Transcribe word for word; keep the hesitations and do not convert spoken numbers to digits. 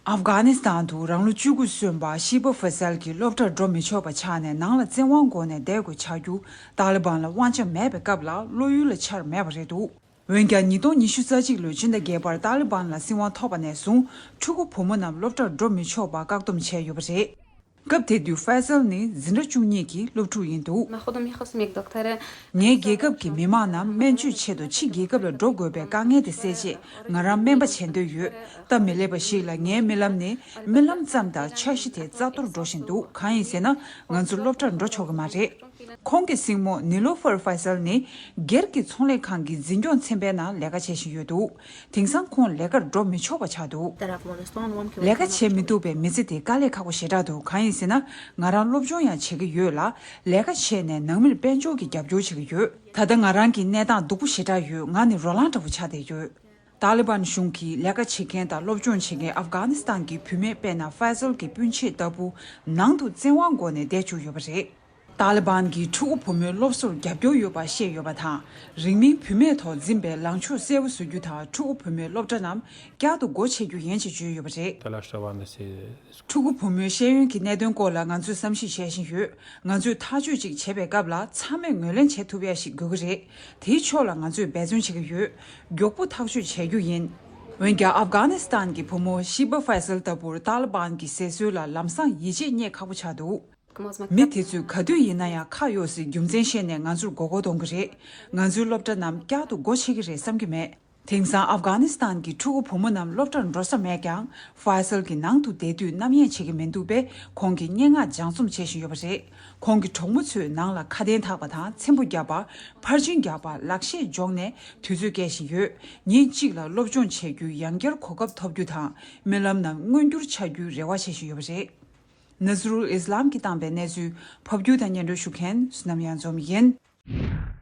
ཨབ་གྷ་ནི་སི་ཐན་དུ་རང་ལོ་བཅུ་དགུ་སོན་པ་ཤི་བ་ཧྥ་སལ་གྱིས་སློབ་གྲྭར་འགྲོ་མི་ཆོག་པ་ཆགས་ནས་ནང་ལ་བཙན་དབང་སྒོ་ནས་བསྡད་དགོས་ཆགས་རྒྱུ་ཏཱ་ལི་བན་ལ་དབང་ཆ་མེད་པའི་སྐབས་ལ་བློ་ཡུལ་ལ་འཆར་མེད་པ་རེད་འདུག་འོན་ཀྱང་ཉིས་སྟོང་ཉི་ཤུ་རྩ་གཅིག་ལོའི་སྤྱི་ཟླ་བརྒྱད་པར་ཏཱ་ལི་བན་ལ་སྲིད་དབང་ཐོབ་པ་ནས་བཟུང་ཕྲུ་གུ་བུ་མོ་རྣམས་སློབ་གྲྭར་འགྲོ་མི་ཆོག་པ་བཀག་སྡོམ་བྱས་ཡོད་པ་རེད། སྐབས་དེ་དུས་ཧྥ་སལ་ནི་འཛིན་གྲྭ་བཅུ་གཉིས་ཀྱི་སློབ་ཕྲུག་ཡིན་འདུག་ངའི་རྒྱལ་ཁབ་ཀྱི་མི་དམངས་རྣམས་སྨན་བཅོས་ཆེད་དུ་ཕྱི་རྒྱལ་ཁབ་ལ་འགྲོ་དགོས་པའི་དཀའ་ངལ་དེ་སེལ་ཆེད་ང་རང་སྨན་པ་བྱེད་འདོད་ཡོད། སྟབས་མི་ལེགས་པ་ཞིག་ལ་ངའི་རྨི་ལམ་ནི་རྨི་ལམ་ཙམ་དང་འཆར་གཞི་དེ་རྩ་གཏོར་འགྲོ་བཞིན་འདུག་གང་ཡིན་ཟེར་ན་ང་ཚོ་སློབ་གྲྭར་འགྲོ་ཆོག་གི་མ་རེད། ཁོང་གི་སྲིང་མོ་ནི་ལོ་ཧྥར་ཧྥ་སལ་ནི་སྒེར་གྱི་ཚོང་ལས་ཁང་གི་འཛིན་སྐྱོང་ཚན་པའི་ནང་ལས་ཀ་བྱེད་བཞིན་ཡོད་འདུག་དེང་སང་ཁོང་ལས་ཀར་འགྲོ་མི་ཆོག་པ་ཆགས་འདུག་ལས་ཀ་བྱེད་མི་ཐུབ་པའི་མི་ཚེ་དེ་དཀའ་ལས་ཁག་པོ་ཞེ་དྲག་འདུག་གང་ཡིན་ཟེར་ན་ང་རང་སློབ་སྦྱོང་ཡང་བྱེད་ཀྱི་ཡོད་ལ་ལས་ཀ་བྱས་ནས་ནང་མིར་དཔལ་འབྱོར་གྱི་རྒྱབ་སྐྱོར་བྱེད་ཀྱི་ཡོད། ད་ལྟ་ང་རང་གི་གནས་སྟངས་སྡུག་པོ་ཞེ་དྲག་ཡོད། ང་ནི་རོ་ལངས་འདྲ་པོ་ཆགས་བསྡད་ཡོད། ཏཱ་ལི་བན་གཞུང་གིས་ལས་ཀ་བྱེད་མཁན་དང་སློབ་སྦྱོང་བྱེད་མཁན་ཨབ་གྷ་ནི་སི་ཐན་གྱི་བུད་མེད་དཔེར་ན་ཧྥ་སལ་གྱི་སྤུན་མཆེད་ལྟ་བུ་ནང་དུ་བཙན་དབང་སྒོ་ནས་བསྡད་བཅུག་ཡོད་པ་རེད། ཏཱ་ལི་བན་གྱིས་ཕྲུ་གུ་བུ་མོའི་སློབ་གསོར་རྒྱབ་སྐྱོར་ཡོད་པ་བཤད་ཡོད་པ་དང་། རིང་མིན་བུད་མེད་ཐོག་འཛིན་པའི་ལངས་ཕྱོགས་གསལ་པོ་བཟོ་རྒྱུ་དང་ཕྲུ་གུ་བུ་མོའི་སློབ་གྲྭ་རྣམས་བསྐྱར་དུ་སྒོ་ཕྱེ་རྒྱུ་ཡིན་ཞེས་བརྗོད་ཡོད་པ་རེད། ཕྲུ་གུ་བུ་མོའི་ཤེས་ཡོན་གྱི་གནད་དོན་སྐོར་ལ་ང་ཚོས་བསམ་གཞིག་བྱེད་བཞིན་ཡོད། ང་ཚོས་ཐག་གཅོད་ཅིག་བྱེད་པའི་སྐབས་ལ་ཚང་མས་ངོས་ལེན་བྱེད་ཐུབ་ཡ་ཞིག་དགོས་ཀྱི་རེད། དེའི་ཕྱོགས་ལ་ང་ཚོས་འབད་བརྩོན་བྱེད་ཀྱི་ཡོད། མགྱོགས་པོ་ཐག་གཅོད་བྱེད་རྒྱུ་ཡིན། འོན་ཀྱང་ཨབ་གྷ་ནི་སི་ཐན་གྱི་བུ་མོ་ཤི་བ་ཧྥ་སལ་ལྟ་བུར་ཏཱ་ལི་བན་གྱི་ཟེར་སྲོལ་ལ་ལམ་སང་ཡིད་ཆེས་རྙེད་ཁག་པོ་ཆགས་འདུག་མི་དེ་ཚོས་ག་དུས་ཡིན་ན་ཡང་ཁ་གཡོགས་སའི་རྒྱུ་མཚན་བཤད་ནས་ང་ཚོར་མགོ་སྐོར་གཏོང་གི་རེད། ང་ཚོའི་སློབ་གྲྭ་རྣམས་བསྐྱར་དུ་སྒོ་ཕྱེ་གི་རེད་བསམ་གྱི་མེད། དེང་སང་ཨབ་གྷ་ནི་སི་ཐན་གྱི་ཕྲུ་གུ་བུ་མོ་རྣམས་སློབ་གྲྭར་འགྲོ་ས་མེད་ཀྱང་ཧྥ་སལ་གྱི་ནང་དུ་བསྡད་དུས་རྣམ་གཡེང་བྱེད་ཀྱི་མི་འདུག་པས་ཁོང་གིས་སྙན་ངག་སྦྱང་རྩོམ་བྱེད་བཞིན་ཡོད་པ་རེད། ཁོང་གི་གྲོགས་མོ་ཚོས་ནང་ལ་ཁ་གདན་འཐག་པ་དང་ཚེམ་བུ་བརྒྱབ་པ། ཕར་ཕྱིན་རྒྱག་པ། ལག་ཤེས་སྦྱོང་ནས་དུས་ཚོད་སྐྱེལ་བཞིན་ཡོད། ཉིན་གཅིག་ལ་སློབ་སྦྱོང་བྱེད་རྒྱུའི་ཡང་བསྐྱར་གོ་སྐབས་ཐོབ་རྒྱུ་དང་རྨི་ལམ་རྣམས་མངོན་འགྱུར་ཆགས་རྒྱུའི་རེ་བ་བྱེད་བཞིན་ཡོད་པ་རེད། ནཟ་རུལ་ཨིས་ལམ་གྱིས་བཏང་པའི་གནས་ཚུལ་ཕབ་སྒྱུར་དང་སྙན་སྒྲོན་ཞུ་མཁན་བསོད་ནམས་གཡང་འཛོམས་ཡིན།